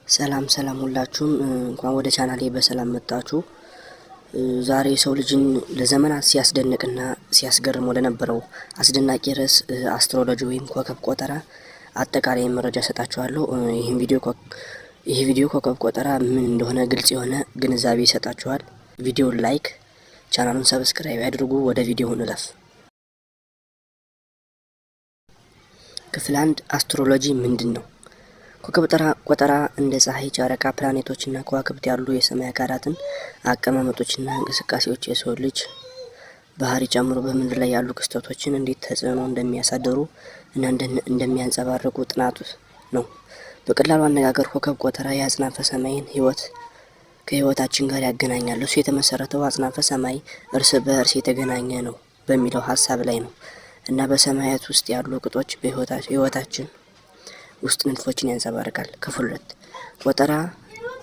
ሰላም ሰላም ሁላችሁም እንኳን ወደ ቻናሌ በሰላም መጣችሁ። ዛሬ የሰው ልጅን ለዘመናት ሲያስደንቅና ሲያስገርም ወደ ነበረው አስደናቂ ርዕስ astrology ወይም ኮከብ ቆጠራ አጠቃላይ መረጃ ሰጣችኋለሁ። ይህ ቪዲዮ ኮከብ ቆጠራ ምን እንደሆነ ግልጽ የሆነ ግንዛቤ ይሰጣችኋል። ቪዲዮውን like፣ ቻናሉን subscribe ያድርጉ። ወደ ቪዲዮው እንለፍ። ክፍል 1፣ astrology ምንድን ነው? ኮከብ ቆጠራ እንደ ፀሐይ፣ ጨረቃ፣ ፕላኔቶችና ከዋክብት ያሉ የሰማይ አካላትን አቀማመጦችና እንቅስቃሴዎች የሰው ልጅ ባህሪ ጨምሮ በምድር ላይ ያሉ ክስተቶችን እንዴት ተጽዕኖ እንደሚያሳድሩ እና እንደሚያንጸባርቁ ጥናቱ ነው። በቀላሉ አነጋገር ኮከብ ቆጠራ የአጽናፈ ሰማይን ህይወት ከህይወታችን ጋር ያገናኛል። እሱ የተመሰረተው አጽናፈ ሰማይ እርስ በእርስ የተገናኘ ነው በሚለው ሀሳብ ላይ ነው እና በሰማያት ውስጥ ያሉ ቅጦች በህይወታችን ውስጥ ንድፎችን ያንጸባርቃል። ክፍል 2፣ ቆጠራ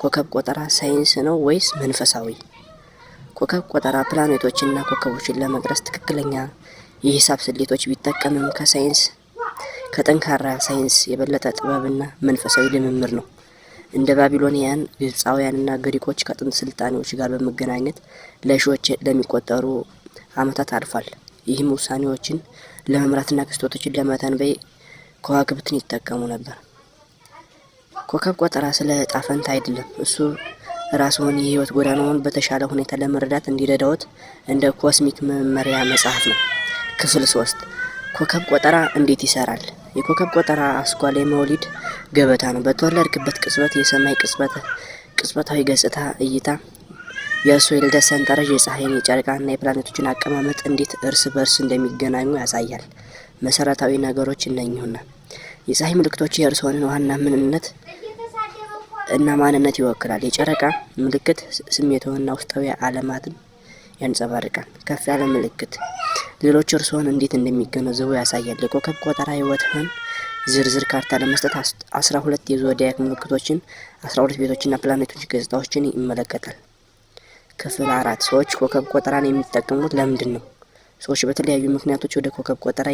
ኮከብ ቆጠራ ሳይንስ ነው ወይስ መንፈሳዊ? ኮከብ ቆጠራ ፕላኔቶችንና ኮከቦችን ለመቅረጽ ትክክለኛ የሂሳብ ስሌቶች ቢጠቀምም ከጠንካራ ሳይንስ የበለጠ ጥበብና መንፈሳዊ ልምምድ ነው። እንደ ባቢሎኒያን፣ ግብፃውያንና ግሪኮች ከጥንት ስልጣኔዎች ጋር በመገናኘት ለሺዎች ለሚቆጠሩ ዓመታት አልፏል። ይህም ውሳኔዎችን ለመምራትና ክስተቶችን ለመተንበይ ከዋክብትን ይጠቀሙ ነበር። ኮከብ ቆጠራ ስለ ዕጣ ፈንታ አይደለም። እሱ ራስዎን የህይወት ጎዳናውን በተሻለ ሁኔታ ለመረዳት እንዲረዳዎት እንደ cosmic መመሪያ መጽሐፍ ነው። ክፍል 3፣ ኮከብ ቆጠራ እንዴት ይሰራል? የኮከብ ቆጠራ አስኳል የመውሊድ ገበታ ነው። በተወለድክበት ቅጽበት የሰማይ ቅጽበታዊ ገጽታ እይታ የእርስዎ የልደት ሰንጠረዥ የፀሐይን፣ የጨረቃና የፕላኔቶችን አቀማመጥ እንዴት እርስ በርስ እንደሚገናኙ ያሳያል። መሰረታዊ ነገሮች እነኚሁና የፀሐይ ምልክቶች የእርስዎን ዋና ምንነት እና ማንነት ይወክላል። የጨረቃ ምልክት ስሜትዎንና ውስጣዊ ዓለማትን ያንጸባርቃል። ከፍ ያለ ምልክት ሌሎች እርስዎን እንዴት እንደሚገነዘቡ ያሳያል። የኮከብ ቆጠራ ህይወትህን ዝርዝር ካርታ ለመስጠት 12 የ zodiac ምልክቶችን፣ 12 ቤቶችና ፕላኔቶች ገጽታዎችን ይመለከታል። ክፍል 4፣ ሰዎች ኮከብ ቆጠራን የሚጠቀሙት ለምንድን ነው? ሰዎች በተለያዩ ምክንያቶች ወደ ኮከብ ቆጠራ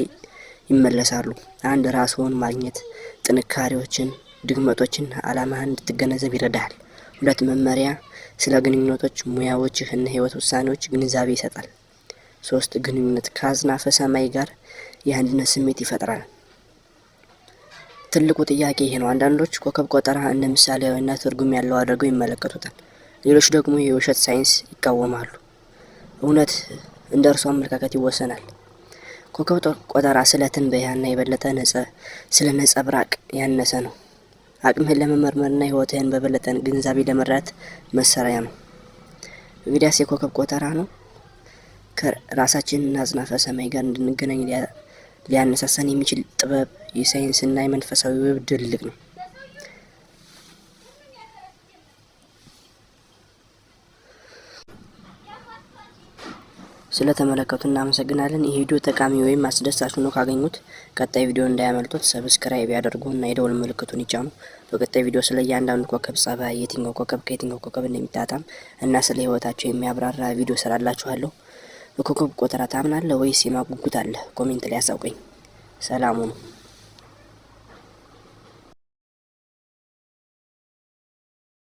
ይመለሳሉ። 1፣ ራስዎን ማግኘት፣ ጥንካሬዎችን፣ ድክመቶችን፣ ዓላማህን እንድትገነዘብ ይረዳሃል። 2፣ መመሪያ፣ ስለ ግንኙነቶች፣ ሙያዎችህ እና ህይወት ውሳኔዎች ግንዛቤ ይሰጣል። 3፣ ግንኙነት ከአጽናፈ ሰማይ ጋር የአንድነት ስሜት ይፈጥራል። ትልቁ ጥያቄ ይሄ ነው። አንዳንዶች ኮከብ ቆጠራ እንደ ምሳሌያዊና ትርጉም ያለው አድርገው ይመለከቱታል። ሌሎች ደግሞ የውሸት ሳይንስ ይቃወማሉ። እውነት እንደ እርሱ አመለካከት ይወሰናል። ኮከብ ቆጠራ ስለ ትንበያና የበለጠ ስለ ነጸብራቅ ያነሰ ነው። አቅምህን ለመመርመርና ህይወትህን በበለጠ ግንዛቤ ለመረዳት መሳሪያ ነው። እንግዲያስ የኮከብ ቆጠራ ነው ከራሳችንና አጽናፈ ሰማይ ጋር እንድንገናኝ ሊያነሳሳን የሚችል ጥበብ፣ የሳይንስና የመንፈሳዊ ውብ ድልቅ ነው። ስለተመለከቱ እናመሰግናለን። ይህ ቪዲዮ ጠቃሚ ወይም አስደሳች ሆኖ ካገኙት ቀጣይ ቪዲዮ እንዳያመልጡት subscribe ያደርጉና የደወል ምልክቱን ይጫኑ። በቀጣይ ቪዲዮ ስለ እያንዳንዱ ኮከብ ጸባይ፣ የትኛው ኮከብ ከየትኛው ኮከብ እንደሚጣጣም እና ስለ ህይወታቸው የሚያብራራ ቪዲዮ ሰራላችኋለሁ። በኮከብ ቆጠራ ታምናለህ ወይስ የማጉጉት አለ? Comment ላይ አሳውቀኝ። ሰላም ሁኑ።